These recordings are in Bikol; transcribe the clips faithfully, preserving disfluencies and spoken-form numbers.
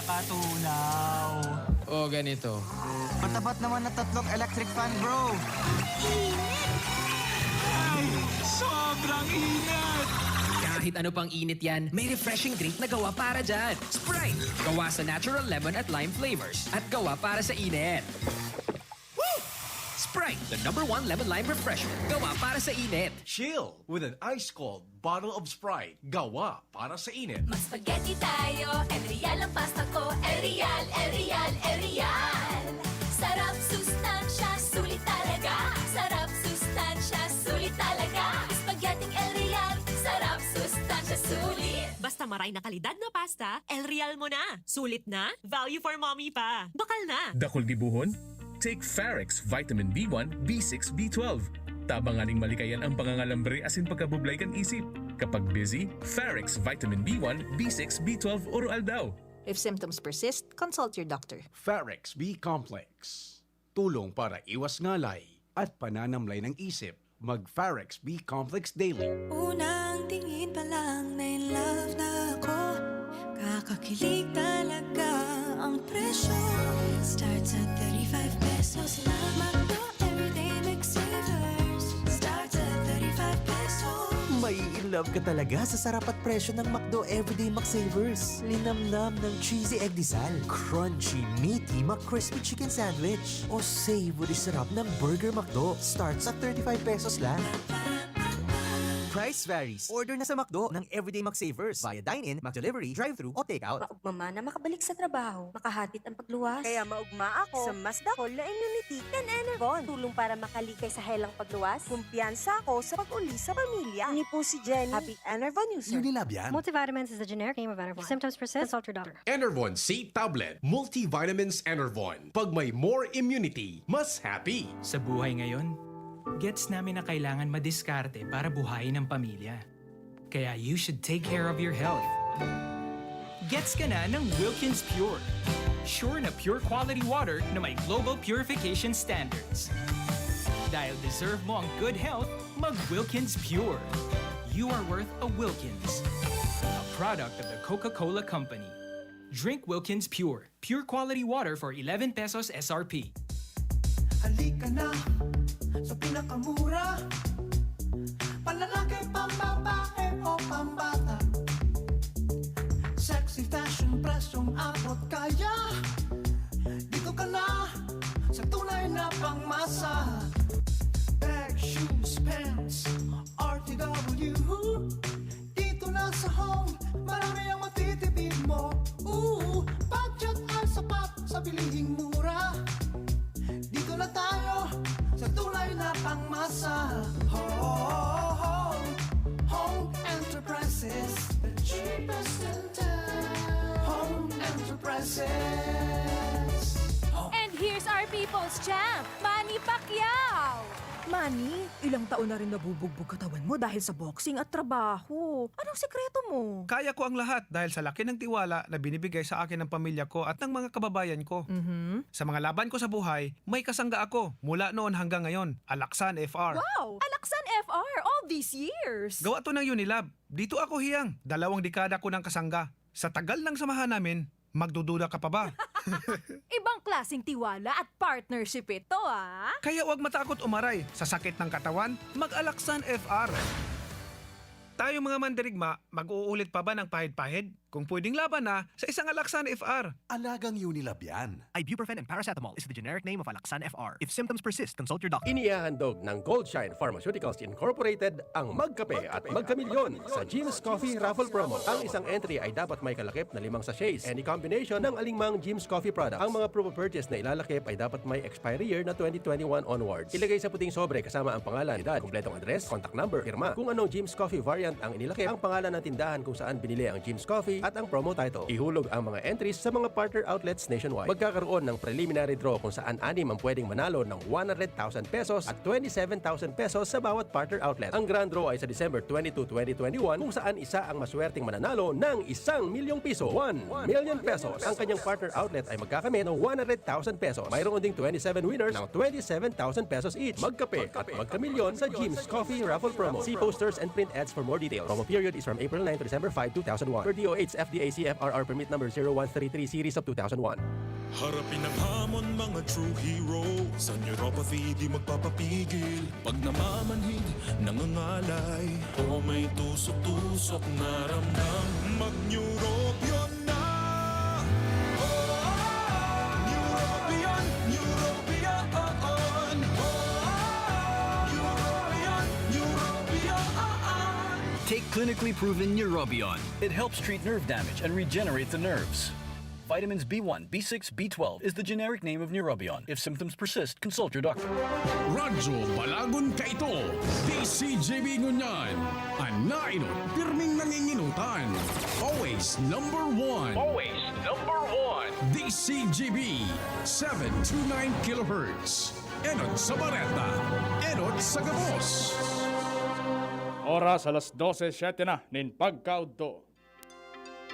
Patunaw. O ganito. Matapat naman na tatlong electric fan, bro. Ay, sobrang init! Kahit ano pang init yan, may refreshing drink na gawa para dyan. Sprite! Gawa sa natural lemon at lime flavors at gawa para sa init. Woo! Sprite, the number one lemon lime refreshment. Gawa para sa init. Chill with an ice-cold bottle of Sprite. Gawa para sa init. Mag-spaghetti tayo, El Real ang pasta ko. El Real, El Real, El Real. Sarap, sustansya, sulit talaga. Sarap, sustansya, sulit talaga. Spaghetti El Real. Sarap, sustansya, sulit. Basta maray na kalidad na pasta, El Real mo na. Sulit na, value for mommy pa. Bakal na! Dakul gibohon? Take Farex Vitamin B one, B six, B twelve. Tabang nganing malikayan ang pangangalambre asin pagkabublay kan isip. Kapag busy, Farex Vitamin B one, B six, B twelve oro-aldaw. If symptoms persist, consult your doctor. Farex B Complex. Tulong para iwas ngalay at pananamlay ng isip. Mag Farex B Complex Daily. Unang tingin pa lang na in love na ako. Kakakilig talaga ang presyo. Starts at thirty-five pesos lang. McDo Everyday McSavers. Starts at thirty-five pesos. Mai-in love ka talaga sa sarap at presyo ng McDo Everyday McSavers. Linamnam ng cheesy egg disal, crunchy, meaty McCrispy Chicken Sandwich, o savory sarap ng Burger McDo. Starts at thirty-five pesos lang. Price varies. Order na sa McDo ng Everyday McSavers via dine-in, McDelivery, drive-thru, o takeout. Maugma man na makabalik sa trabaho, makahatid ang pagluwas. Kaya maugma ako sa mas dakol na immunity kan Enervon. Tulong para makalikay sa helang pagluwas. Kumpiyansa ako sa pag-uli sa pamilya. Ini po si Jenny, happy Enervon user. Unilab yan. Multivitamins is the generic name of Enervon. If symptoms persist, consult your doctor. Enervon C Tablet. Multivitamins Enervon. Pag may more immunity, mas happy. Sa buhay ngayon, gets namin na kailangan madiskarte para buhayin ang pamilya. Kaya you should take care of your health. Gets ka na ng Wilkins Pure. Sure na pure quality water na may global purification standards. Dahil deserve mo ang good health, mag Wilkins Pure. You are worth a Wilkins. A product of the Coca-Cola Company. Drink Wilkins Pure. Pure quality water for eleven pesos S R P. Halika na sa pinakamura. Panlalaki, pambabae o pambata. Sexy fashion, presyong abot kaya. Dito ka na sa tunay na pangmasa. Bag, shoes, pants, R T W. Dito na sa Home, marami ang matitipid mo. Ooh, budget ay sapat sa bilihing mura. Dito na tayo sa tunay na pangmasa. Home, Home Enterprises, the cheapest in town. Home Enterprises. And here's our people's champ, Manny Pacquiao! Manny, ilang taon na rin nabubugbog katawan mo dahil sa boxing at trabaho. Anong sekreto mo? Kaya ko ang lahat dahil sa laki ng tiwala na binibigay sa akin ng pamilya ko at ng mga kababayan ko. Mhm. Sa mga laban ko sa buhay, may kasangga ako mula noon hanggang ngayon, Alaksan F R. Wow! Alaksan F R all these years! Gawa to ng Unilab. Dito ako hiyang, dalawang dekada ko ng kasangga. Sa tagal ng samahan namin, magdududa ka pa ba? Ibang klaseng tiwala at partnership ito, ah! Kaya huwag matakot umaray. Sa sakit ng katawan, mag-Alaksan F R. Tayong mga mandirigma, mag-uulit pa ba ng pahid-pahid? Kung pwedeng laban na, sa isang Alaksan F R. Alagang Unilab yan. Ibuprofen and paracetamol is the generic name of Alaxan F R. If symptoms persist, consult your doctor. Inihahandog ng Goldshine Pharmaceuticals Incorporated ang Magkape at Magkamilyon sa Jim's Coffee Raffle Promo. Ang isang entry ay dapat may kalakip na limang sachets. Any combination ng alingmang Jim's Coffee product. Ang mga promo purchase na ilalakip ay dapat may expiry year na twenty twenty-one onwards. Ilagay sa puting sobre kasama ang pangalan, edad, kompletong address, contact number, pirma. Kung anong Jim's Coffee variant ang inilakip, ang pangalan ng tindahan kung saan binili ang Jim's Coffee at ang promo title. Ihulog ang mga entries sa mga partner outlets nationwide. Magkakaroon ng preliminary draw kung saan anim ang pwedeng manalo ng one hundred thousand pesos at twenty-seven thousand pesos sa bawat partner outlet. Ang grand draw ay sa December twenty-two, twenty twenty-one, kung saan isa ang maswerteng mananalo ng isang milyong piso, one million pesos. Ang kanyang partner outlet ay magkakamit ng one hundred thousand pesos. Mayroon ding twenty-seven winners ng twenty-seven thousand pesos each. Magkape at magkamilyon sa Jim's Coffee Raffle Promo. See posters and print ads for more details. Promo period is from April nine to December five, two thousand one. Per D O H, F D A C F R R Permit Number zero one three three Series of two thousand one. Harapin ang hamon, mga true hero. Sa neuropathy, di magpapapigil. Pag namamanhid, nangangalay, o may tusok-tusok na ramdam, mag-Neurobion na! Oh, Neurobion, Neurobion, oh, oh. Neurobion, Neurobion. Take clinically proven Neurobion. It helps treat nerve damage and regenerate the nerves. Vitamins B one, B six, B twelve is the generic name of Neurobion. If symptoms persist, consult your doctor. Radyo Balagon Kaito, D C G B ngunyan. An nainot, pirming nanginginutan. Always number one. Always number one. D C G B, seven two nine kilohertz. Enot sa bareta, enot sa gabos. Oras alas dose, siyete na nin pagkaudto.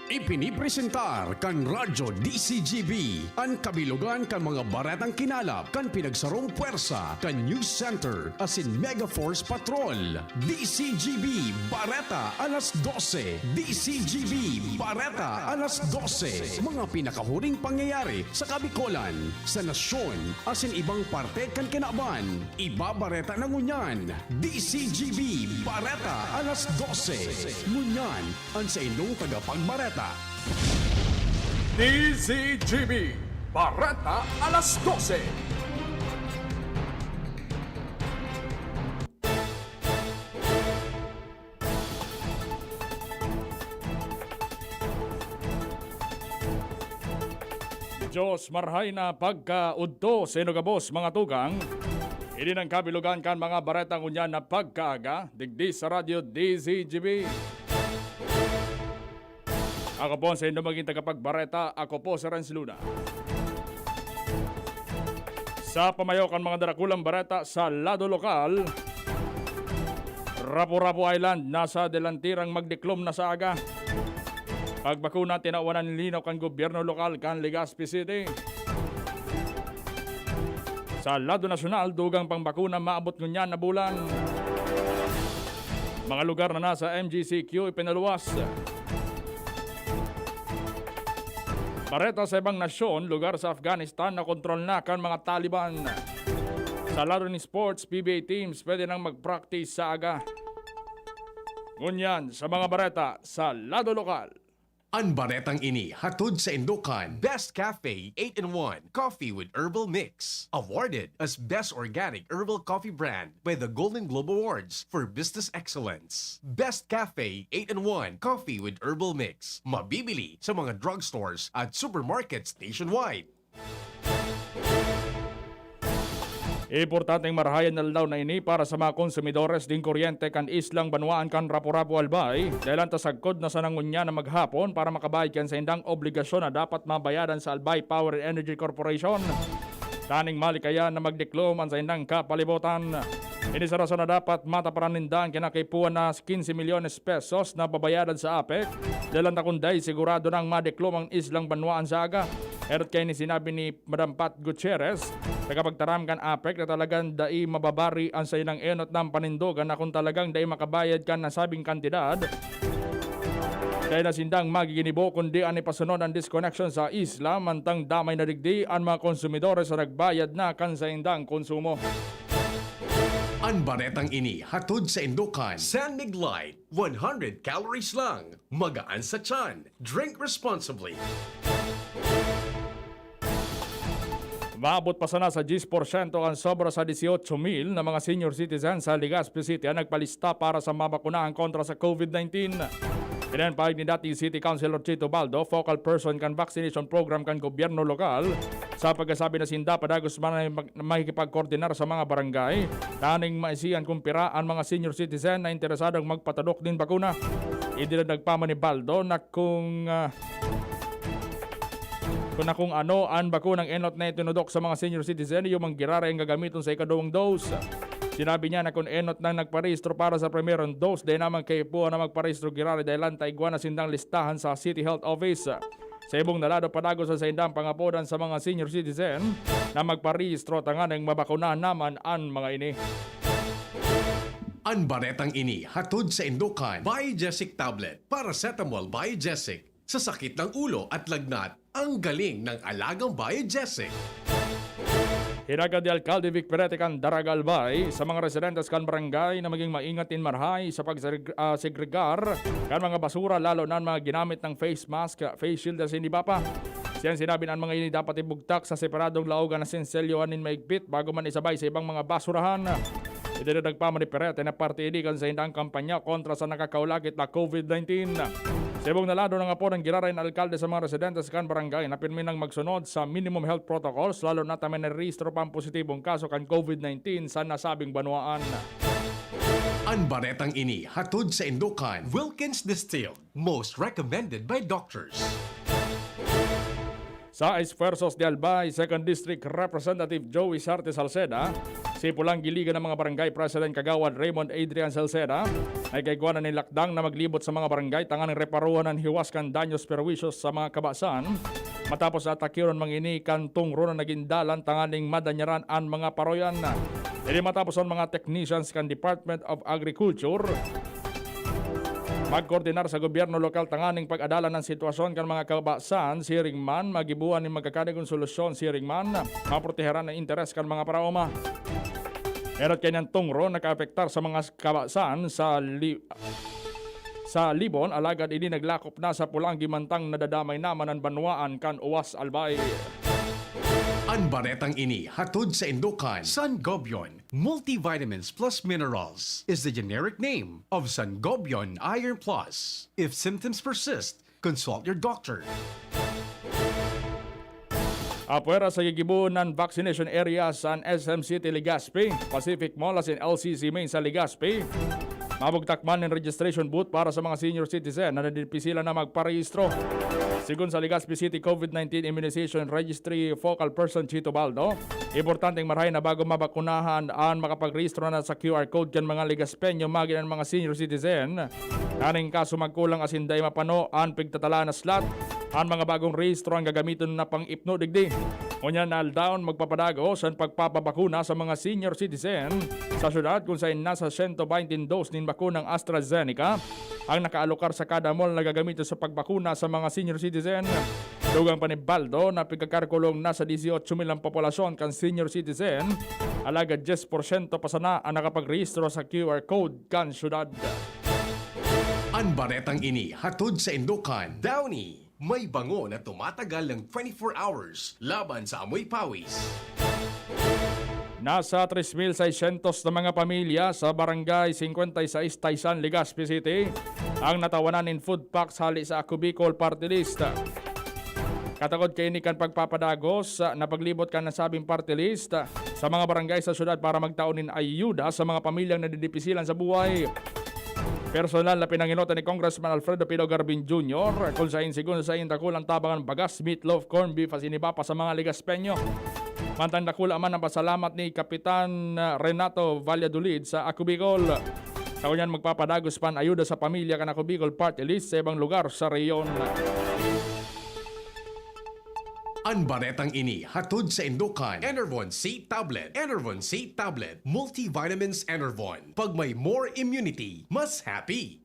Ipinipresentar kan Radyo D C G B an kabilogan kan mga baretang kinalap kan pinagsarong pwersa kan News Center asin Mega Force Patrol. D C G B Bareta alas dose. D C G B Bareta alas dose. Mga pinakahuring pangyayari sa Kabikolan, sa nasyon, asin ibang parte kan kinaban. Ibabareta na ngunyan. D C G B Bareta alas dose. Ngunyan, an saindong tagapagbareta. D C G B, Bareta alas dose. Diyos, marhay na pagkaudto sa inyo gabos, mga tugang. Ini nang kabilogan kan mga bareta ngunyan na pagkaaga, digdi sa Radyo D Z G B. Ako po ang sa inyo maging tagapagbareta. Ako po si Renz Luna. Sa pamayo kan mga darakulang bareta sa lado lokal, Rapu-Rapu Island, nasa delantirang magdiklom na sa aga. Pagbakuna, tinawan na nin linaw kan gobyerno lokal kan Legazpi City. Sa lado nasyonal, dugang pang bakuna maabot ngunyan na bulan. Mga lugar na nasa M G C Q ipinaluwas. Bareta sa ibang nasyon, lugar sa Afghanistan na kontrol na kan mga Taliban. Sa lado nin sports, P B A teams pwede nang mag-practice sa aga. Ngunyan, sa mga bareta sa lado lokal. An baretang ini hatod sa inyo kan Best Cafe eight-in-one Coffee with Herbal Mix. Awarded as Best Organic Herbal Coffee Brand by the Golden Globe Awards for Business Excellence. Best Cafe eight-in-one Coffee with Herbal Mix. Mabibili sa mga drugstores at supermarkets nationwide. Importanteng marahay an aldaw na ini para sa mga konsumidores nin kuryente kan islang banwaan kan Rapu-Rapu, Albay, dahel an ta sagkod na sana ngunyan na maghapon para makabayad kan saindang obligasyon na dapat mabayadan sa Albay Power and Energy Corporation. Taning malikayan na magdiklom an saindang kapalibotan. Ini sa rason na dapat mataparan ninda an kinakaipuhan na quince milyones pesos na babayadan sa APEC, dahel an ta kun dai, sigurado nang madiklom an islang banwaan sa aga. Enot kaini sinabi ni Madam Pat Gutierrez, tagapagtaram kan APEC, na talagang dai mababari an saindang enot na panindogan na kun talagang dai makabayad kan nasabing kantidad, dai na sindang magiginibo kundi an ipasunod an disconnection sa isla, mantang damay na digdi an mga konsumidores na nagbayad na kan saindang konsumo. An baretang ini hatod saindo kan San Mig Light, one hundred calories lang, magaan sa tiyan. Drink responsibly. Maabot pa sana sa diyes porsyento an sobra sa dieciocho mil na mga senior citizen sa Legazpi City an nagpalista para sa mabakunahan kontra sa COVID nineteen. Ini an pahayag ni dating City Councilor Chito Baldo, focal person kan vaccination program kan gobyerno lokal, sa pagkasabi na sinda padagos man ay mag-, makikipagkoordinar sa mga barangay, taning maisihan kung pira an mga senior citizen na interesadong magpatadok nin bakuna. Idinagdag pa man ni Baldo na kung, ah, kung na kung ano an bakunang enot na itinudok sa mga senior citizen, iyo man giraray an gagamiton sa ikaduwang dose. Sinabi niya na kun enot nang nagparehistro para sa primerong dose, dai naman kaipuhan na magparehistro giraray dahel ta igwa na sindang listahan sa City Health Office. Sa ibong na lado, padagos an saindang pangapodan sa mga senior citizen na magparehistro tanganing mabakunahan naman an mga ini. An baretang ini hatod saindo kan Biogesic Tablet, Paracetamol Biogesic, Sa sakit ng ulo at lagnat, ang galing ng alagang bae Jessic. Hinagad ni Alcalde Vic Perete kan Daraga Albay sa mga residentes kan barangay na maging maingat nin marahay sa pagsegregar kan mga basura, lalo na an mga ginamit ng face mask, face shield asin iba pa. Siya sinabi na an mga ini dapat ibugtak sa separadong laogan asin selyohan nin maigpit bago man isabay sa ibang mga basurahan. Idinagdag pa man ni Perete na parte ini kan saindang kampanya kontra sa nakakaulagit na COVID nineteen. Sa ibong na lado, nangapod an giraray na alkalde sa mga residentes kan barangay na pirmi nang magsunod sa minimum health protocols, lalo na ta may narehistro pang positibong kaso kan COVID nineteen sa nasabing banwaan. An baretang ini hatod sa Indokan, Wilkins Distilled, most recommended by doctors. Sa esfuerzos ni Albay, Second District Representative Joey Sarte Salceda, si Pulang Giligan ng mga Barangay President Kagawad Raymond Adrian Salceda, ay kaigwanan nin lakdang na maglibot sa mga barangay tanganing reparuhan an hiwas kan danyos perwisyo sa mga kabasan, matapos atakiron mangini kan tungro na naging dalan tanganing madanyaran an mga paroyan. Ini matapos ang mga technicians kan Department of Agriculture magkoordinar sa gobyerno lokal tanganing pag-adalan ang sitwasyon kan mga kabasan, siring man magibuan nin magkakanigong solusyon, siring man maproteharan ang interes kan mga paraoma. Erot kaiyan tungro nakaapektar sa mga kabasan sa li-, sa Libon, alagad ini naglakop na sa Pulang, gimantang nadadamay naman an banwaan kan Uwas Albay. An baretang ini hatod sa Indokan, Sangobion Multivitamins Plus Minerals is the generic name of Sangobion Iron Plus. If symptoms persist, consult your doctor. Apwera sa gigibohon na vaccination area sa S M City Legazpi, Pacific Mall asin L C C Main sa Legazpi, mabugtak man nin registration booth para sa mga senior citizen na nadipisilan na magparehistro. Sigon sa Legazpi City COVID nineteen Immunization Registry Focal Person Chito Baldo, importanteng marahay na bago mabakunahan an makapagrehistro na sa Q R code kan mga Legazpeño magin an mga senior citizen. Tanganing kaso magkulang asin dai mapano an pigtatalaan na slot, an mga bagong rehistro an gagamiton na pang-ipno digdi. Ngunyan na aldaw, magpapadagos an pagpapabakuna sa mga senior citizen sa syudad, kun saen nasa sento baynte dos nin bakunang AstraZeneca ang nakaalokar sa kada mall na gagamiton sa pagbakuna sa mga senior citizen. Dugang pa ni Baldo na pigkakalkulong nasa dieciocho mil ang populasyon kan senior citizen, alagad dyes porsyento pa sana ang nakapagrehistro sa Q R code kan syudad. An baretang ini hatod sa Indokan, Downy. May bango na tumatagal ng twenty-four hours laban sa amoy pawis. Nasa tres mil seiscientos na mga pamilya sa Barangay singkwenta y sais, Taysan, Legazpi City ang natawanan nin food packs hali sa Ako Bicol Party List. Katakod kaini kan pagpapadagos na paglibot kan nasabing party list sa mga barangay sa syudad para magtao nin ayuda sa mga pamilyang nadidipisilan sa buhay. Personal na pinangenotan ni Congressman Alfredo Pino Garbin Junior, kun saen sigon sa saiyang dakulang tabang an bagas, meatloaf, corned beef, asin iba pa sa mga Legazpeño. Mantang dakula man ang pasalamat ni Kapitan, ah, Renato Valladolid sa Ako Bicol. Sa ngunyan, magpapadagos pa an ayuda sa pamilya kan Ako Bicol Party List sa ibang lugar sa rehiyon. An baretang ini hatod sa Indokan, Enervon C Tablet. Enervon C Tablet, Multivitamins Enervon. Pag may more immunity, mas happy.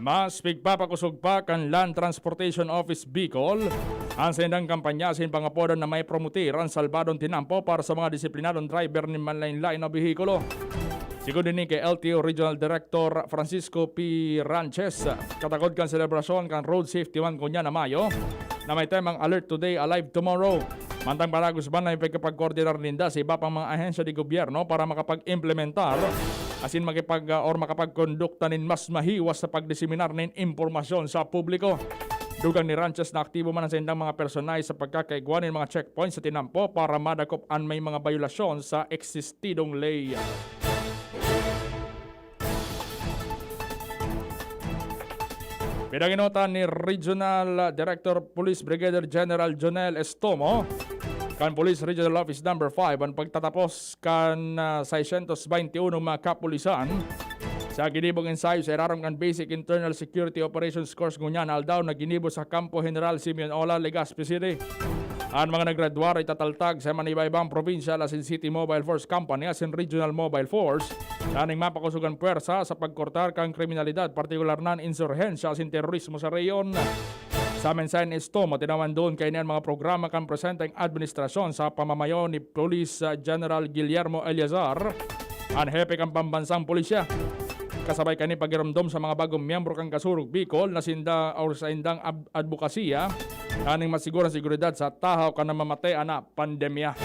Mas pigpapakosog pa kan Land Transportation Office Bicol an saindang kampanya asin pangapodan na may promotir an salbadong tinampo para sa mga disiplinadong driver nin manlaen-laen na behikulo. Sigon ini ki L T O Regional Director Francisco P. Ranches, katakod kan selebrasyon kan Road Safety Month ngunyan na Mayo, na may temang Alert Today, Alive Tomorrow. Mantang padagos man na ipagkapagkoordinar ninda sa iba pang mga ahensya de gobyerno para makapag-implementar asin makipag-, or makapagkondukta nin mas mahiwas sa pagdiseminar nin impormasyon sa publiko. Dugang ni Ranches na aktibo man ang saindang mga personahe sa pagkakaigwa nin mga checkpoints sa tinampo para madakop an may mga bayolasyon sa eksistidong ley. Pinangenotan ni Regional Director Police Brigadier General Jonel Estomo kan Police Regional Office Number five an pagtatapos kan, ah, seiscientos baynte uno mga kapulisan sa ginibong ensayo sa irarom kan Basic Internal Security Operations Course ngunyan na aldaw na ginibo sa Kampo General Simeon Ola, Legazpi City. An mga nagradwar itataltag sa maniba-ibang provincial asin city mobile force company asin regional mobile force, tanganing mapakosog an pwersa sa pagkortar kan kriminalidad, partikular na an insurhensya asin terorismo sa rehiyon. Sa mensahe ni Estomo, tinawan duon kaini an mga programa kan presenteng administrasyon sa pamamayo ni Police General Guillermo Eleazar, an hepe kan pambansang pulisya. Kasabay kani pagiromdom sa mga bagong miyembro kan Kasurog Bicol na sinda or sa indang ab-, adbokasiya, tanganing masiguro an seguridad sa tahaw kan namamatean na pandemya.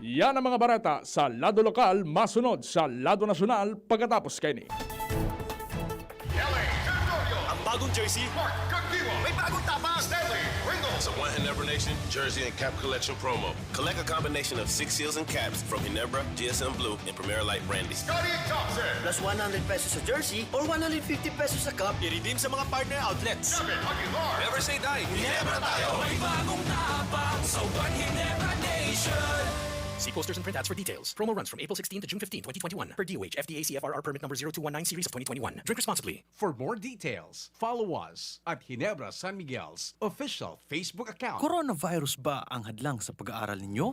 Yan ang mga bareta sa lado lokal, masunod sa lado nasyonal pagkatapos kaini. Ang bagong jersey, Mark Cagdiwa. May bagong tapang, Stanley Ringo. Sa One Ginebra Nation Jersey and Cap Collection Promo. Collect a combination of six seals and caps from Ginebra, G S M Blue, and Primera Light Brandy. Scottie Thompson. Plus one hundred pesos sa jersey or one hundred fifty pesos sa cap. I-redeem sa mga partner outlets. David Aguilar. Never say die. Ginebra tayo. May bagong tapang sa One Ginebra Nation. See posters and printouts for details. Promo runs from April sixteen to June fifteen, twenty twenty-one. Per D O H, F D A C F R R permit number zero two one nine series of twenty twenty-one. Drink responsibly. For more details, follow us at Ginebra San Miguel's official Facebook account. Coronavirus ba ang hadlang sa pag-aaral ninyo?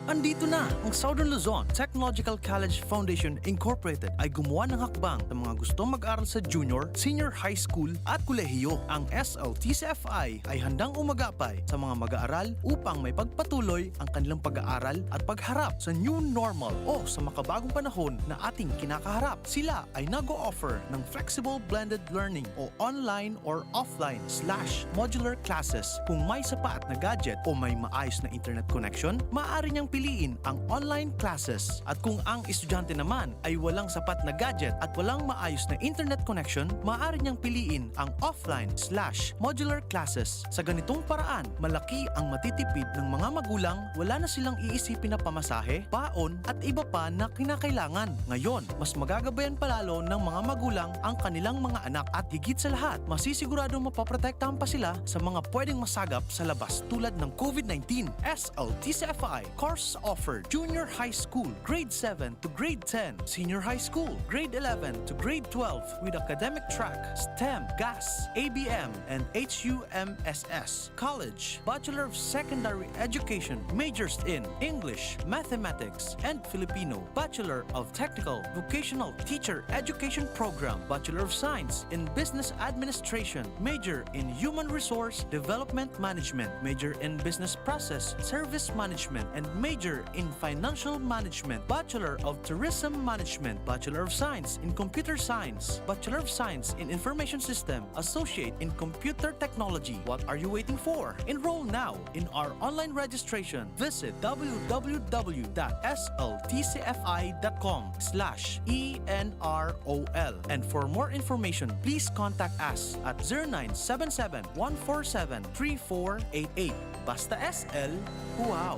Andito na ang Southern Luzon Technological College Foundation Incorporated ay gumawa ng hakbang sa mga gustong mag-aral sa junior, senior high school at kolehiyo. Ang S L T C F I ay handang umagapay sa mga mag-aaral upang maipagpatuloy ang kanilang pag-aaral at pagharap sa new normal o sa makabagong panahon na ating kinakaharap. Sila ay nag-o-offer ng flexible blended learning o online or offline slash modular classes. Kung may sapat na gadget o may maayos na internet connection, maaari niyang piliin ang online classes. At kung ang estudyante naman ay walang sapat na gadget at walang maayos na internet connection, maaari niyang piliin ang offline slash modular classes. Sa ganitong paraan, malaki ang matitipid ng mga magulang, wala na silang iisipin na pamasahe, baon, at iba pa na kinakailangan. Ngayon, mas magagabayan pa lalo ng mga magulang ang kanilang mga anak at higit sa lahat, masisiguradong mapoprotektahan pa sila sa mga pwedeng masagap sa labas tulad ng COVID nineteen. S L T C F I, course offered, junior high school, grade seven to grade ten, senior high school, grade eleven to grade twelve with academic track, STEM, GAS, A B M, and H U M S S. College, Bachelor of Secondary Education, majors in English, Mathematics, and Filipino, Bachelor of Technical Vocational Teacher Education Program, Bachelor of Science in Business Administration, major in Human Resource Development Management, major in Business Process Service Management, and major in Financial Management, Bachelor of Tourism Management, Bachelor of Science in Computer Science, Bachelor of Science in Information System, Associate in Computer Technology. What are you waiting for? Enroll now in our online registration. Visit w w w dot s l t c f i dot com slash e n r o l. And for more information, please contact us at zero nine seven seven, one four seven, three four eight eight. Basta S L, wow!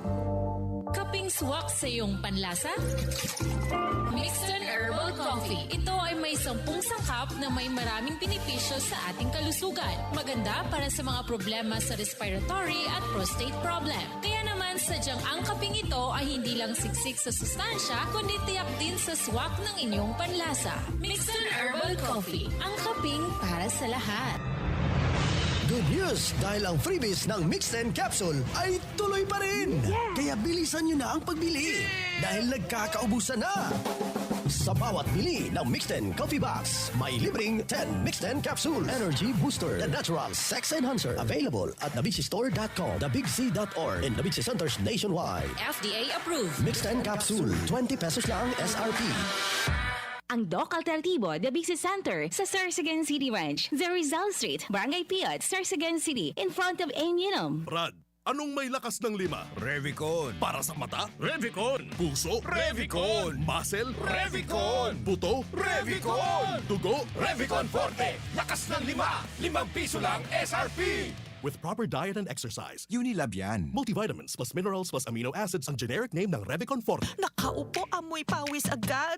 Kaping swak sa iyong panlasa? Mixton Herbal Coffee. Ito ay may sampung sangkap na may maraming benepisyo sa ating kalusugan. Maganda para sa mga problema sa respiratory at prostate problem. Kaya naman, sadyang ang kaping ito ay hindi lang siksik sa sustansya, kundi tiyak din sa swak ng inyong panlasa. Mixton Herbal Coffee, ang kaping para sa lahat. Good news! Dahil ang freebies ng Mix ten Capsule ay tuloy pa rin! Kaya bilisan nyo na ang pagbili! Dahil nagkakaubusan na! Sa bawat bili ng Mix ten Coffee Box, may libreng ten Mix ten Capsule Energy Booster, the natural sex enhancer. Available at davidsistore dot com, davidsi dot org, and Davidsi Centers nationwide. F D A approved. Mix ten Capsule, twenty pesos lang S R P. Ang Doc Alternatibo Davidsisi Center sa Sorsogon City Branch, sa Rizal Street, Barangay Piot, Sorsogon City, in front of Aim Unum. Brad, anong may lakas ng lima? Revicon. Para sa mata? Revicon. Puso? Revicon. Muscle? Revicon. Buto? Revicon. Dugo? Revicon Forte. Lakas ng lima. Limang piso lang S R P. With proper diet and exercise, Unilab yan. Multivitamins plus minerals plus amino acids ang generic name ng Revicon Forte. Nakaupo, amoy pawis agad.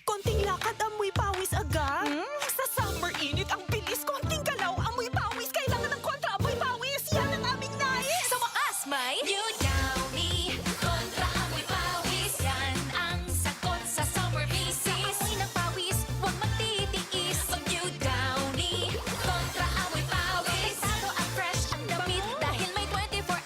Konting lakad, amoy pawis agad. Hmm? Sa summer init, ang bilis, konting galaw, amoy pawis. Kailangan ng kontra amoy pawis. Yan ang aming nais. Sa wakas, may New Downy. Kontra amoy pawis. Yan ang sagot sa summer visit. Sa amoy ng pawis, huwag magtitiis. Mag New Downy. Kontra amoy pawis. Delikado at fresh ang damit dahil may twenty-four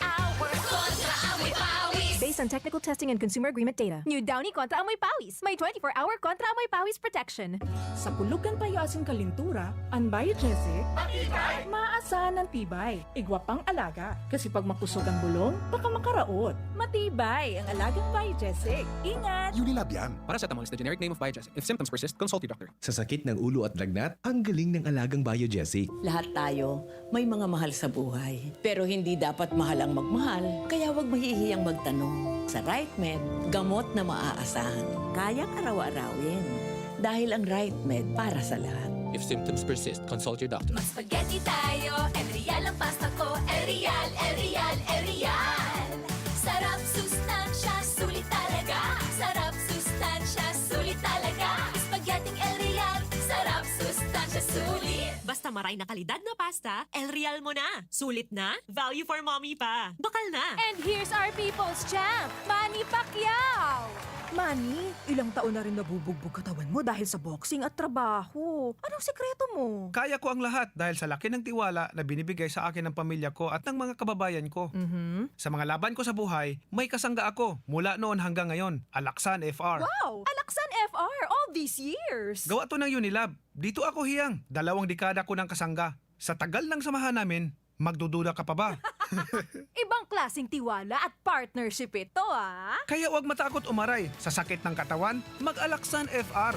on technical testing and consumer agreement data. New Downy Kontra Amoy Pawis. May twenty-four hour Kontra Amoy Pawis protection. Sa kulog kan payo asin kalintura, an Biogesic, matibay, maasahan ang tibay. Igwa pang alaga, kasi pag makusog ang bulong, baka makaraot. Matibay ang alagang Biogesic. Ingat! Unilab yan. Paracetamol is the generic name of Biogesic. If symptoms persist, consult your doctor. Sa sakit ng ulo at lagnat, ang galing ng alagang Biogesic. Lahat tayo may mga mahal sa buhay. Pero hindi dapat mahal ang magmahal, kaya huwag mahihiyang magtanong. Sa Right Med, gamot na maaasahan. Kayang araw-arawin. Dahil ang Right Med para sa lahat. If symptoms persist, consult your doctor. Mag-spaghetti tayo, El Real ang pasta ko. El Real, El Real, El Real. Sarap, sustansya, sulit talaga. Sarap, sustansya, sulit talaga. Spaghetti El Real. Sarap, sustansya, sulit. Basta maray na kalidad na pasta, El Real mo na. Sulit na, value for mommy pa. Bakal na! And here's our people's champ, Manny Pacquiao! Manny, ilang taon na rin nabubugbog katawan mo dahil sa boxing at trabaho. Anong sikreto mo? Kaya ko ang lahat dahil sa laki ng tiwala na binibigay sa akin ng pamilya ko at ng mga kababayan ko. Mhm. Sa mga laban ko sa buhay, may kasangga ako mula noon hanggang ngayon, Alaksan F R. Wow! Alaksan F R all these years! Gawa to ng Unilab. Dito ako hiyang, dalawang dekada ko ng kasangga. Sa tagal ng samahan namin, magdududa ka pa ba? Ibang klaseng tiwala at partnership ito, ah! Kaya huwag matakot umaray. Sa sakit ng katawan, mag-Alaksan F R.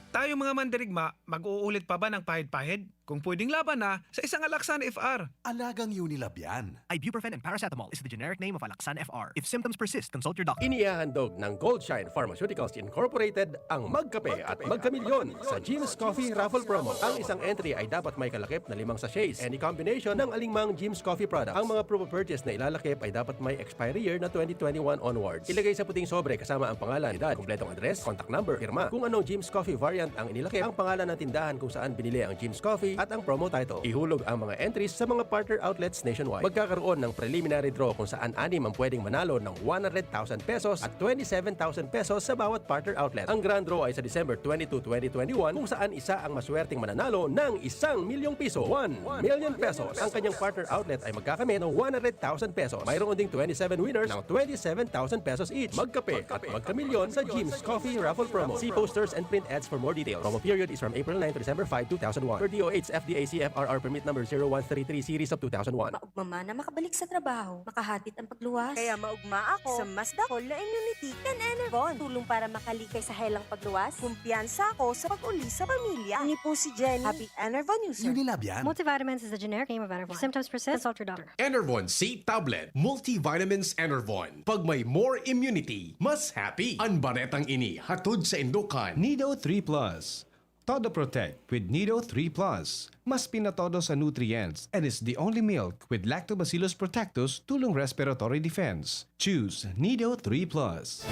Tayong mga mandirigma, mag-uulit pa ba ng pahid-pahid? Kung pwedeng laban na, sa isang Alaksan F R. Alagang Unilab yan. Ibuprofen and paracetamol is the generic name of Alaxan F R. If symptoms persist, consult your doctor. Inihahandog ng Goldshine Pharmaceuticals Incorporated ang Magkape at Magkamilyon sa Jim's Coffee Raffle Promo. Ang isang entry ay dapat may kalakip na limang sachets, any combination ng alingmang Jim's Coffee product. Ang mga proof of purchase na ilalakip ay dapat may expiry year na twenty twenty-one onwards. Ilagay sa puting sobre kasama ang pangalan, edad, kumpletong address, contact number, pirma. Kung anong Jim's Coffee variant ang inilakip, ang pangalan ng tindahan kung saan binili ang Jim's Coffee at ang promo title. Ihulog ang mga entries sa mga partner outlets nationwide. Magkakaroon ng preliminary draw kung saan anim ang pwedeng manalo ng one hundred thousand pesos at twenty-seven thousand pesos sa bawat partner outlet. Ang grand draw ay sa December twenty-two, twenty twenty-one, kung saan isa ang maswerteng mananalo ng isang milyong piso, one million pesos. Ang kanyang partner outlet ay magkakamit ng one hundred thousand pesos. Mayroon ding twenty-seven winners ng twenty-seven thousand pesos each. Magkape at magkamilyon sa Jim's Coffee Raffle Promo. See posters and print ads for more details. Promo period is from April nine to December five, two thousand one. Per D O H F D A C F R R permit number zero one three three series of two thousand one. Maugma man na makabalik sa trabaho, makahatid ang pagluwas. Kaya maugma ako sa mas dakol na immunity kan Enervon. Tulong para makalikay sa helang pagluwas, kumpiyansa ako sa pag-uli sa pamilya. Ini po si Jenny, happy Enervon user. Unilab yan. Multivitamins is the generic name of Enervon. If symptoms persist, consult your doctor. Enervon C Tablet, Multivitamins Enervon. Pag may more immunity, mas happy. An baretang ini hatod saindo kan Nido three Plus. Todo Protect with Nido three Plus. Mas pinatodo sa nutrients and is the only milk with Lactobacillus protectus tulong respiratory defense. Choose Nido three Plus.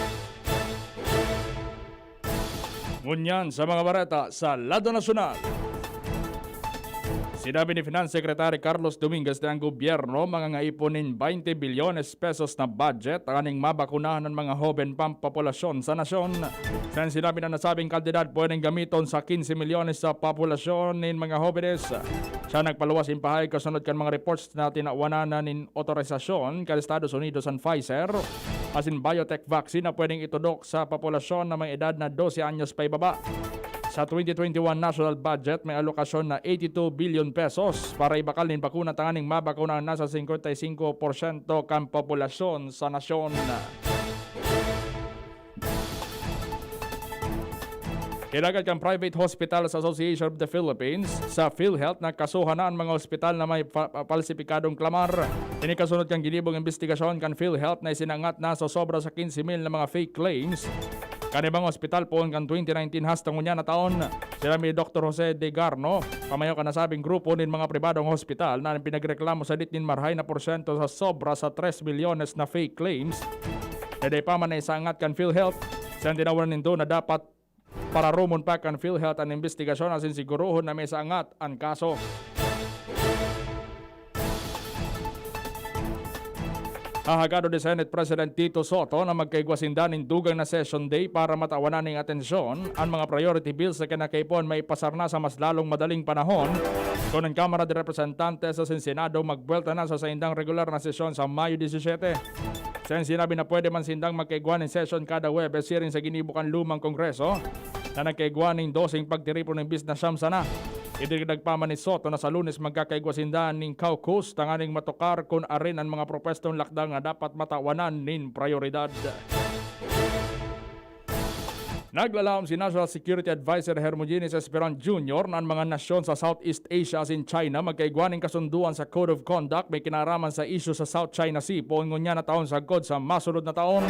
Ngunyan sa mga bareta sa lado nasyonal. Sinabi ni Finance Secretary Carlos Dominguez na ang gobyerno mangangaipon nin twenty bilyones pesos na budget tanganing mabakunahan an mga hoben pang populasyon sa nasyon. Sa sinabi na nasabing kantidad pwedeng gamiton sa quince milyones sa populasyon nin mga hobenes. Siya nagpaluwas nin pahayag kasunod kan mga reports na tinawanan na nin otorisasyon kan Estados Unidos an Pfizer asin BioNTech vaccine na pwedeng itudok sa populasyon na may edad na dose anyos paibaba. Sa twenty twenty-one national budget, may alokasyon na eighty-two billion pesos para ibakal nin bakuna tanganing mabakuna ang nasa singkwenta y singko porsyento kan populasyon sa nasyon. Kinagad kan Private Hospitals Association of the Philippines, sa PhilHealth, nagkasuhan na an mga ospital na may pa-, pa-, palsipikadong klamar. Ini kasunod kan ginibong imbestigasyon kan PhilHealth na isinangat na sa sobra sa quince mil na mga fake claims kan ibang ospital poon kan twenty nineteen hasta ngunyan na taon. Sinabi ni Doktor Jose De Garno, pamayo kan nasabing grupo nin mga pribadong hospital na pinagreklamo sadit nin marahay na porsyento sa sobra sa tres milyones na fake claims na dai pa man naisangat kan PhilHealth. Sa tinawan nindo na dapat pararomon pa kan PhilHealth an imbestigasyon asin sigurohon na may sangat an kaso. Hahagadon ni Senate President Tito Sotto na magkaigwa sinda nin dugang na session day para matawanan nin atensyon an mga priority bills na kinakaipuhan maipasar na sa mas lalong madaling panahon, kun an Kamara de Representantes asin Senado magbuwelta na sa saindang regular na sesyon sa Mayo disisiete. Sa sinabi na pwede man sindang magkaigwa nin session kada Huwebes siring sa ginibo kan lumang Kongreso na nagkaigwa nin doseng pagtiripon nin bis na siyam sana. Idinagdag pa man ni Soto na sa Lunes magkakaigwa sinda nin caucus tanganing matukar kun arin an mga propwestong lakdang na dapat matawanan nin prayoridad. Naglaom si National Security Advisor Hermogenes Esperon Junior na an mga nasyon sa Southeast Asia asin China magkaigwa nin kasunduan sa Code of Conduct may kinaraman sa isyu sa South China Sea poon ngunyan na taon sagkod sa masunod na taon.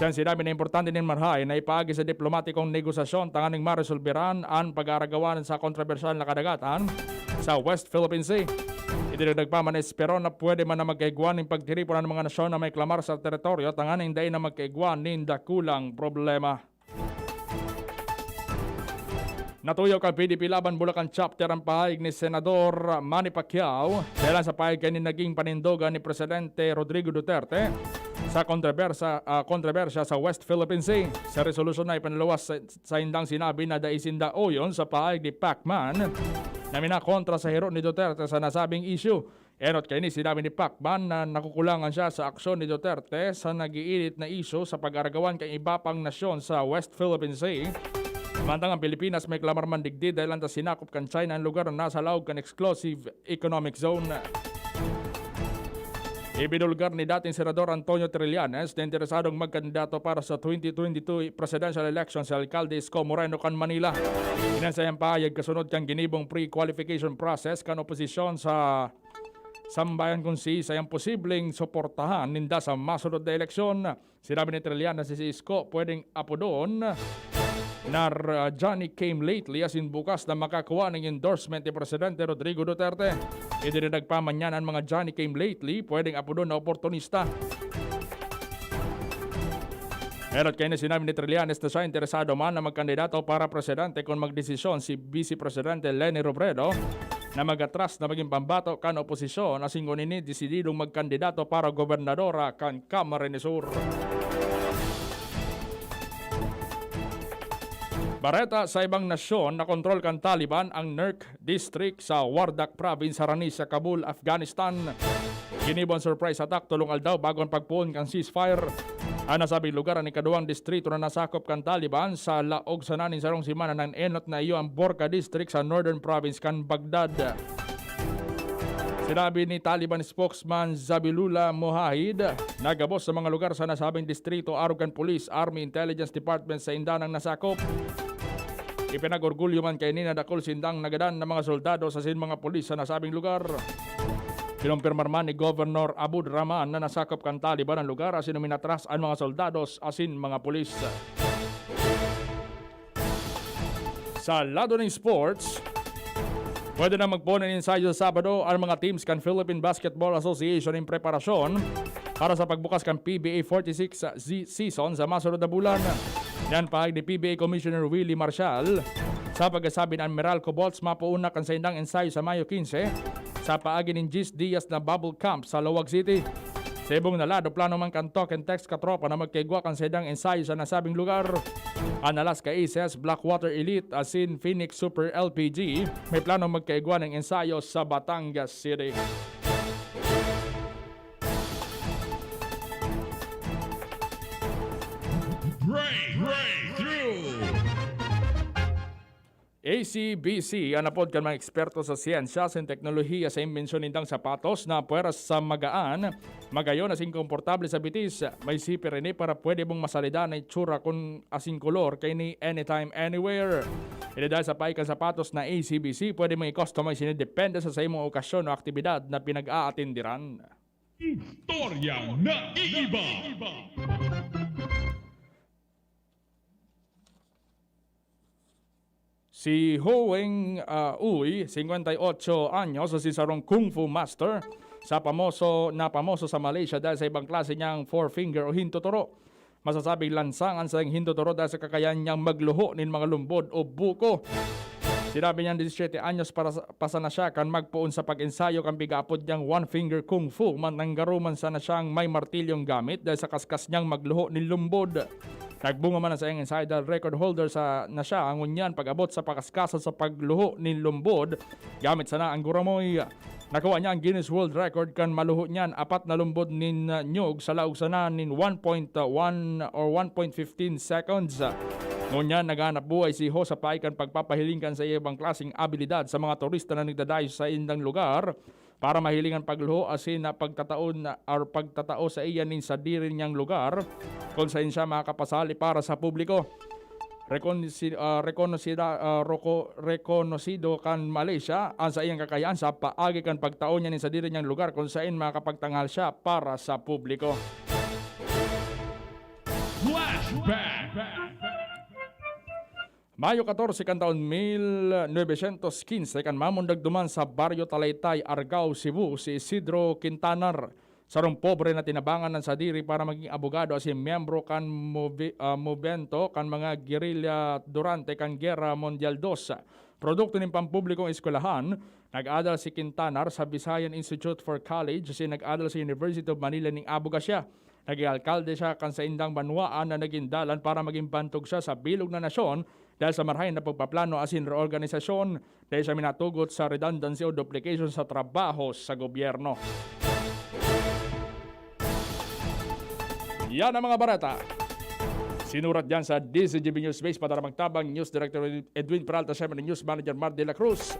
Siya sinabi na importante nin marhay na ipaagi sa diplomatikong negosasyon tanganing maresolberan an pag-aaragawan sa kontrobersyal na kadagatan sa West Philippine Sea. Idinagdag pa man ni Esperon na pwede man na magkaigwa nin pagtiripon an mga nasyon na may klamar sa teritoryo tanganing dai na magkaigwa nin dakulang problema. Natuyaw kan P D P Laban Bulacan Chapter ang pahayag ni Senador Manny Pacquiao dahelan sa pahayag kaini naging panindogan ni Presidente Rodrigo Duterte sa kontrobersa, ah, kontrobersya sa West Philippine Sea. Sa resolusyon na ipinaluwas sa, sa indang sinabi na dai sinda oyon sa pahayag ni Pacman na minakontra sa hiro ni Duterte sa nasabing isyu. Enot kaini, sinabi ni Pacman na nakukulangan siya sa aksyon ni Duterte sa nag-iinit na isyu sa pag-aragawan kan iba pang nasyon sa West Philippine Sea. Mantang ang Pilipinas may klamar man digdi dahil anta sinakop kan China ang lugar na nasa laog kan exclusive economic zone. Ibinulgar ni dating Senador Antonio Trillanes na interesadong magkandidato para sa twenty twenty-two presidential election si Alcalde Isko Moreno kan Manila. Iyan sa iyang pahayag kasunod kan ginibong pre-qualification process kan oposisyon sa sambayan kun si sayang posibleng suportahan ninda sa masunod na eleksyon. Sinabi ni Trillanes na si Isko pwedeng apodon na r-, Johnny came lately asin bukas na makakuha ng endorsement ni Presidente Rodrigo Duterte. Idinagdag pa man niya na ang mga Johnny came lately pwedeng apodon na oportunista. Enot kaini, sinabi ni Trillanes na siya interesado man na magkandidato para presidente kung magdesisyon si Vice Presidente Leni Robredo na mag-atras na magin pambato kan oposisyon asin kun ini desididong magkandidato para gobernadora kan Camarines Sur. Bareta sa ibang nasyon, nakontrol kan Taliban ang Nurk District sa Wardak Province, harani sa Kabul, Afghanistan. Ginibo ang surprise attack tolong aldaw bago ang pagpoon kan ceasefire. An nasabing lugar an ikaduwang distrito na nasakop kan Taliban sa laog sana nin sarong semana nang enot na iyo ang Borka District sa Northern Province kan Baghdad. Sinabi ni Taliban spokesman Zabihullah Mujahid na gabos sa mga lugar sa nasabing distrito arog kan police, army, intelligence department sa indanang nasakop. Ipinag-orgulyo man kaini na dakul sindang nagadan na mga soldado asin mga pulis sa nasabing lugar. Kinumpirmar man ni Governor Abud Rahman na nasakop kan Taliban ang lugar asin uminatras an mga soldados asin mga pulis. Sa lado nin sports, pwede na magpoon nin ensayo sa Sabado ang mga teams kan Philippine Basketball Association in preparasyon para sa pagbukas kan P B A forty-six se-, season sa masunod na bulan. Yan pahayag ni P B A Commissioner Willie Marshall sa pagkasabi na an Meralco Bolts mapoon na kan saindang ensayo sa Mayo quince sa paagi nin diyes dias na bubble camp sa Laoag City. Sa ibong na lado, plano man kan Talk and Text Katropa na magkaigwa kan saindang ensayo sa nasabing lugar. An Alaska Aces, Blackwater Elite, asin Phoenix Super L P G, may plano magkaigwa nin ensayo sa Batangas City. Break, breakthrough. A C B C an apod kan mga eksperto sa siyensya asin teknolohiya sa imbensyon nindang sapatos na pweras sa magaan, magayon asin komportable sa bitis. May zipper ini para pwede mong masalida na itsura kun asin kolor kaini anytime, anywhere. Ini dahil sa paik kan sapatos na A C B C, pwede mong i-customize ini depende sa saimong okasyon o aktibidad na pinag-aatindiran. Istoryang naiiba. Si Ho Weng, ah, Uy, singkwenta y otso anyos, si sarong kung fu master sa pamoso, na pamoso sa Malaysia dahil sa ibang klase niyang four finger o hintuturo. Masasabing lansang an saiyang hintuturo dahil sa kakayahan niyang magluho nin mga lumbod o buko. Sinabi niyang disisiyete anyos para sa, pa sana siya kan magpoon sa pag-ensayo kan pigaapod niyang one finger kung fu, mantang garo man sana siyang may martilyong gamit dahil sa kaskas niyang magluho nin lumbod. Nagbunga man an saiyang ensayo dahil record holder sa, na siya ngunyan pag-abot sa pakaskasan sa pagluho nin lumbod gamit sana ang guramoy. Nakuha niya ang Guinness World Record kan maluho niyan apat na lumbod nin, ah, nyog sa laog sana nin one point one or one point fifteen seconds. Ngunyan, naghanap buhay si Ho sa paagi kan pagpapahiling kan sa ibang klaseng abilidad sa mga turista na nagdadayo sa indang lugar para mahiling an pagluho asin na pagtataon or pagtatao sa iya nin sadiri niyang lugar kung saen siya makakapasali para sa publiko. Rekonsi-, ah, rekonosida-, ah, roko-, rekonosido kan Malaysia an saiyang kakayahan sa paagi kan pagtao niya nin sadiri niyang lugar kung saen makakapagtanghal siya para sa publiko. Flashback! Mayo katorse kan taon mil novecientos quince, kan mamundag duman sa Baryo Taytay, Argao, Cebu, si Isidro Quintanar, sarong pobre na tinabangan ng sadiri para maging abogado asin miyembro kan movi-, ah, mobento kan mga gerilya durante kan Gera Mundial dos. Produkto nin pampublikong eskwelahan, nag-adal si Quintanar sa Visayan Institute for College asin nag-adal sa University of Manila ning abogasya. Naging alkalde siya kan saindang banwaan na naging dalan para maging bantog siya sa bilog na nasyon dahil sa marahay na pagpaplano asin reorganisasyon, dahil siya minatugot sa redundancy o duplication sa trabaho sa gobyerno. Yan ang mga bareta. Sinurat dyan sa D Z G B News Base, Padara Magtabang, News Director Edwin Peralta, siyempre News Manager Mar de la Cruz.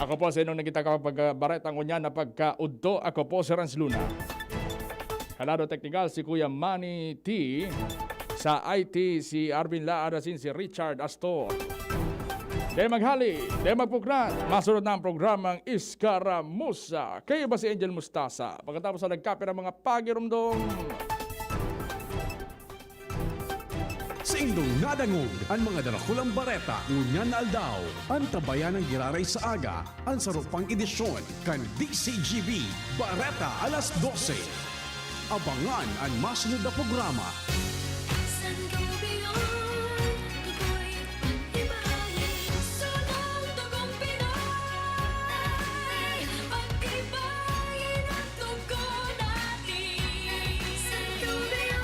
Ako po sa inyong nagkita kapag bareta ngunyan na pagkaudto. Ako po si Renz Luna. Sa lado teknikal, si Kuya Manny T. Sa I T, si Arvin Laad asin si Richard Astor. Di maghali, di magpuklat. Masunod na ang programang Iskaramusa. Kayo ba si Angel Mustasa? Pagkatapos na nagkape ng mga pagirumdom. Sa indong nadangog an mga darakulang bareta ngunyan na aldaw. Antabayan ang giraray sa aga, an saro pang edisyon kan D C G B Bareta alas dose. Abangan an masunod na programa. Sangobion, tukoy, pagtibayin, sunong dugong Pinoy. Pagtibayin ang dugo natin. Sangobion,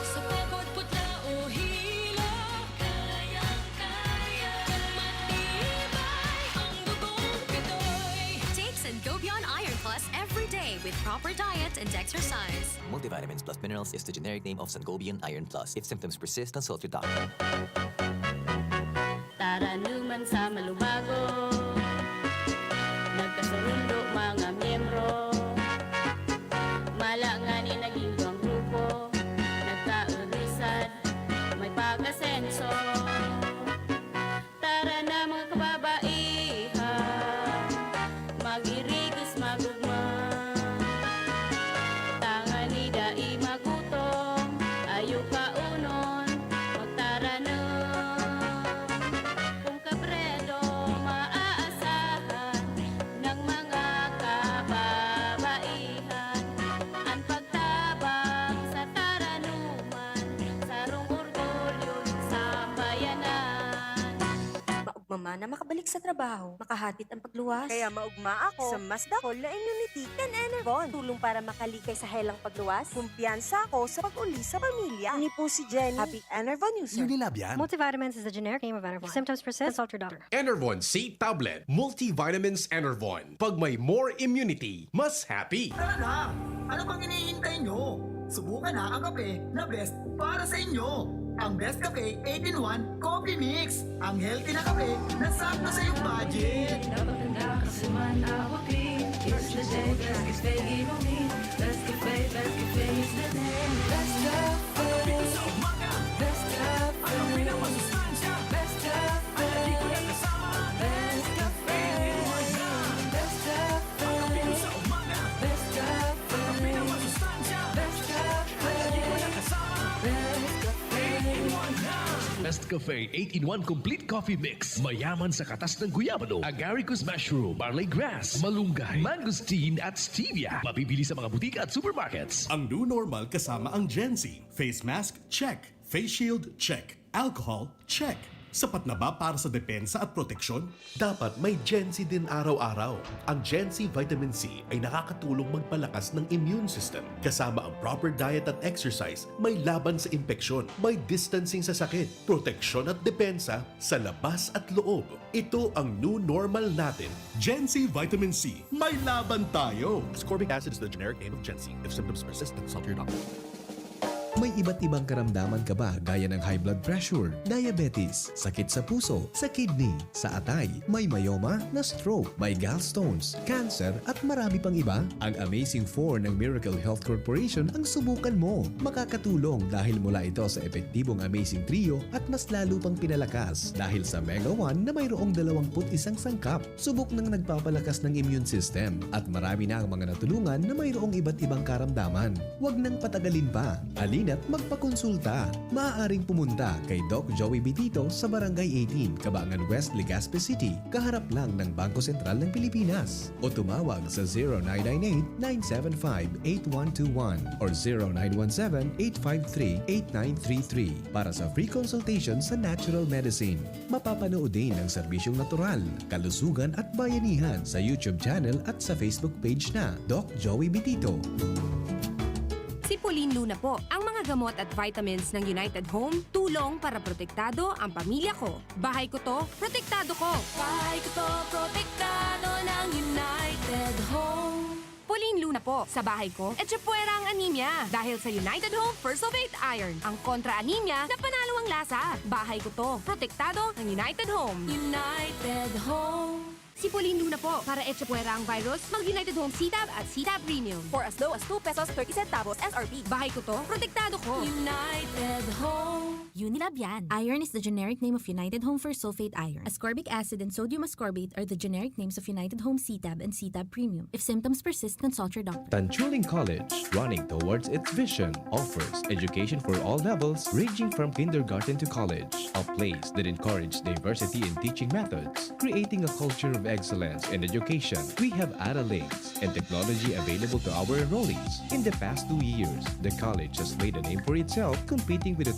sa pagod, putla o hilo, kayang-kaya. Kung matibay ang dugong Pinoy. Take Sangobion Iron Plus every day with proper diet and exercise. Multivitamins plus minerals is the generic name of Sangobion Iron Plus. If symptoms persist, consult your doctor. Taranuman sa malubago, nagkasurundo mga miyembro. Mala ngani naging duwang grupo, nagkaurisan, may pag-asenso. Tara na, mga kababaihan, mag-irigis, mag-ugma. Tangani dai magutom, ayo kaonon, magtaranom. Kung kabredo maaasahan ng mga kababaihan, an pagtabang sa taranuman, sarong orgulyo nin sambayanan. Maugma man na makabalik sa trabaho, makahatid ang pagluwas. Kaya maugma ako sa mas dakol na immunity kan Enervon. Tulong para makalikay sa helang pagluwas. Kumpiyansa ako sa pag-uli sa pamilya. Ini po si Jenny. Happy Enervon user. Unilab yan. Multivitamins is the generic name of Enervon. If symptoms persist, consult your doctor. Enervon C Tablet. Multivitamins Enervon. Pag may more immunity, mas happy. Tara na! Ano pang hinihintay nyo? Subukan na ang kape na best para sa inyo. Ang Best Cafe eight-in-one Coffee Mix. Ang healthy na kape na sakto sa iyong budget. Dapat handa ka sa man abutin. It's the day, Best Cafe inumin. Best Cafe, Best Cafe is the name. Best Cafe. Ang kape ko sa umaga. Best Cafe. Ang kape na masustansya. Best Cafe. Ang kape ko na kasama. Best Cafe. Best Cafe. Ang kape ko sa umaga. Best Cafe. Ang kape na masustansya. Best Cafe. Ang kape ko na kasama. Best Cafe. Eight-in-one na. Best Cafe eight-in-one Complete Coffee Mix. Mayaman sa katas ng guyabano, agaricus mushroom, barley grass, malunggay, mangosteen at stevia. Mabibili sa mga butika at supermarkets. Ang new normal kasama ang Gen Z. Face mask, check. Face shield, check. Alcohol, check. Sapat na ba para sa depensa at proteksyon? Dapat may Gen C din araw-araw. Ang Gen C Vitamin C ay nakakatulong magpalakas ng immune system, kasama ang proper diet at exercise, may laban sa impeksyon, may distancing sa sakit, proteksyon at depensa sa labas at loob. Ito ang new normal natin. Gen C Vitamin C, may laban tayo! Ascorbic acid is the generic name of Gen C. If symptoms persist, consult your doctor. May iba't ibang karamdaman ka ba gaya ng high blood pressure, diabetes, sakit sa puso, sa kidney, sa atay, may myoma, na-stroke, may gallstones, cancer at marami pang iba? Ang Amazing four ng Miracle Health Corporation ang subukan mo. Makakatulong dahil mula ito sa epektibong Amazing Trio at mas lalo pang pinalakas dahil sa Mega one na mayroong dalawampu't isang sangkap. Subok ng nagpapalakas ng immune system at marami na ang mga natulungan na mayroong iba't ibang karamdaman. Huwag nang patagalin pa. Halina't magpakonsulta. Maaaring pumunta kay Doc Joey Bitito sa Barangay eighteen, Cabangan West, Legazpi City, kaharap lang ng Bangko Sentral ng Pilipinas. O tumawag sa zero nine nine eight, nine seven five, eight one two one or zero nine one seven, eight five three, eight nine three three para sa free consultation sa natural medicine. Mapapanood din ang serbisyong natural, kalusugan at bayanihan sa YouTube channel at sa Facebook page na Doc Joey Bitito. Si Pauline Luna po. Ang mga gamot at vitamins ng United Home, tulong para protektado ang pamilya ko. Bahay ko to, protektado ko. Bahay ko to, protektado ng United Home. Pauline Luna po. Sa bahay ko, etchepuera ang anemia. Dahil sa United Home First of Eight Iron, ang kontra anemia na panalo ang lasa. Bahay ko to. Protektado ng United Home. United Home. Si Pauline Luna po, para etchepuera ang virus, mag United Home C-Tab at C-Tab Premium. For as low as two pesos thirty centavos S R P. Bahay ko to, protektado ko. United Home. Unilab yan. Iron is the generic name of United Home First Sulfate Iron. Ascorbic acid and sodium ascorbate are the generic names of United Home C-Tab and C-Tab Premium. If symptoms persist, consult your doctor. Tanchuling College, running towards its vision, offers education for all levels, ranging from kindergarten to college. A place that encourages diversity in teaching methods, creating a culture of excellence in education. We have Ara Links and technology available to our enrollees. In the past two years, the college has made a name for itself, competing with the top